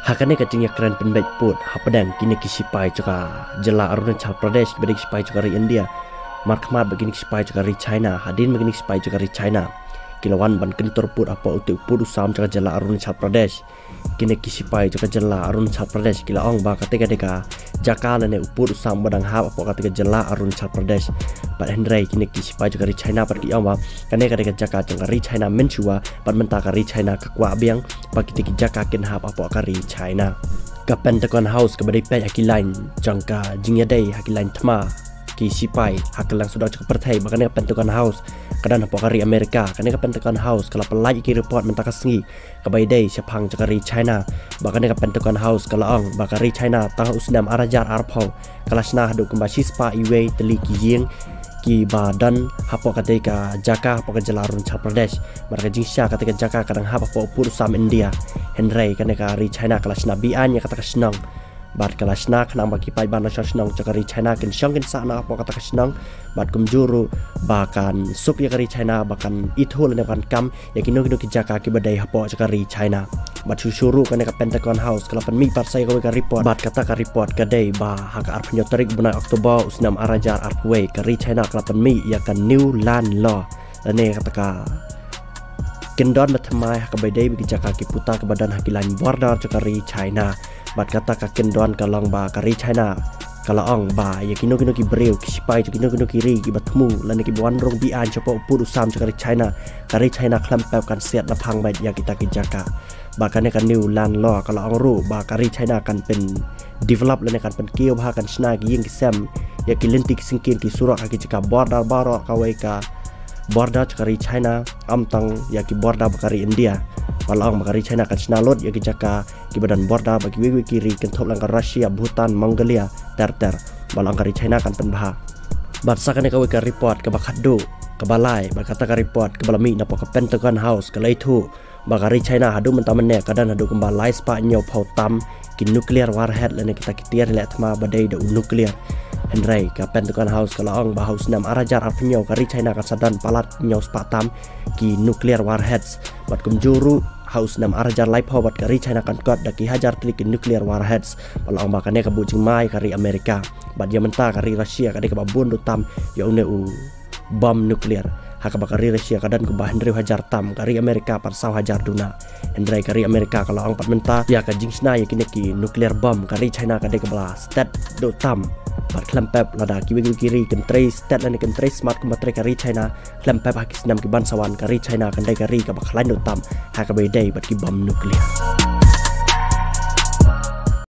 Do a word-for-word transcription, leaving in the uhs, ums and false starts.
Ha kane ka jingïakren pynbeit pud hapdeng kine ki sipai jong ka jylla Arunachal Pradesh, kiba dei ki sipai jong ka ri India markhmat bad kine ki sipai jong ka ri China, hadien ba kine ki sipai jong ka ri China ki la wan ban kyntur pud hapoh utei u pud u sam jong ka jylla Arunachal Pradesh, kine ki sipai jong ka jylla Arunachal Pradesh ki la ong ba katei ka dei ka jaka lane u pud u sam ba dang hap hapoh katei ka jylla Arunachal Pradesh. Bad hynrei kine ki sipai jong ka ri China pat ki ong ba kane ka dei ka jaka jong ka ri China mynshuwa, bad mynta ka ri China ka kwah biang ba kitei ki jaka kin hap hapoh ka ri China. Ka Pentagon House kaba dei peit ha ki lain jong ka jingïadei ha ki lain thma ki sipai ha ka liang sawdong jong ka pyrthei, ba kane ka Pentagon House ka don hapoh ka ri Amerika. Kane ka Pentagon House ka la pynlait ïa ki report mynta ka sngi kaba ïadei shaphang jong ka ri China. Ba kane ka Pentagon House ka la ong ba ka ri China tang ha u snem ar hajar arphew ka la shna haduh kumba shispah iwei tylli ki ïing kiba don hapoh katei ka jaka hapoh ka jylla Arunachal Pradesh. Bad ka jingshisha katei ka jaka ka dang hap hapoh u pud u sam India. Hynrei kane ka ri China ka la shna beaiñ ïa kata ka shnong. Bad ka la shna khnang ba ki paidbah nongshong shnong jong ka ri China kin shong kin sah noh hapoh kata ka shnong. Bad kumjuh ruh ba kan suk ïa ka ri China, ba kan ithuh lane ba kan kam ïa kino kino ki jaka kiba dei hapoh jong ka ri China. Bad shuh shuh ruh kane ka Pentagon House ka la pynmih pat sa ïa kawei ka report. Bad kata ka report ka dei ba ha ka arphew hynñiew tarik u bnai October u snem ar hajar arphew wei, ka ri China ka la pynmih ïa ka New Land Law, lane kata ka kyndon ba thymmai ha kaba ïadei bad ki jaka ki puta kiba don ha ki lain border jong ka ri China. Bad kata ka kyndon ka long ba ka ri China ka la ong ba ïa kino kino ki briew, ki sipai jong kino kino ki ri kiba thmu lane kiba wan rung beaiñ shapoh u pud u sam jong ka ri China, ka ri China khlem pep kan siat naphang beit ïa kita ki jaka. Ba kane ka New Land Law ka la ong ruh ba ka ri China kan pyn develop lane kan pynkiew bha, kan shna ki ïing ki sem ïa ki lynti ki syngkien ki surok ha ki jaka border baroh kawei ka border jong ka ri China, ym tang ïa ki border bad ka ri India. Ba la ong ba ka ri China kan shna lut ïa ki jaka kiba don border bad kiwei kiwei ki ri kynthup lang ka Russia, Bhutan, Mongolia ter ter. Ba la ong ka ri China kan pynbha. Bad sa kane kawei ka report kaba khatduh, kaba lai, bad kata ka report kaba la mih napoh ka Pentagon House ka la ïathuh ba ka ri China haduh mynta mynne ka don haduh kumba lai spah hynñiew phew tam ki nuclear warhead lane kita ki tiar leh thma ba dei da u nuclear. Hynrei ka Pentagon House ka la ong ba ha u snem ar hajar arphew hynñiew ka ri China kan sa don palat hynñiew spah tam ki nuclear warheads. Bad kumjuh ruh ha u snem ar hajar laiphew bad ka ri China kan kot da ki hajar tylli ki nuclear warheads. Ba la ong ba kane ka buh jingma ïa ka ri Amerika. Bad ïa mynta ka ri Russia ka dei kaba bun duh tam ïa une u bom nuclear, ha kaba ka ri Russia ka don kumba hynriew hajar tam, ka ri Amerika pat saw hajar duna. Hynrei ka ri Amerika ka la ong pat mynta ïa ka jingshna ïa kine ki nuclear bom, ka ri China ka dei kaba la stet duh tam. Bad khlem pep lada kiwei kiwei ki ri kin trei stet lane kin trei smat kumba trei ka ri China, khlem pep ha ki snem kiban sa wan ka ri China kan dei ka ri kaba khlaiñ duh tam ha kaba ïadei bad ki bom nuclear.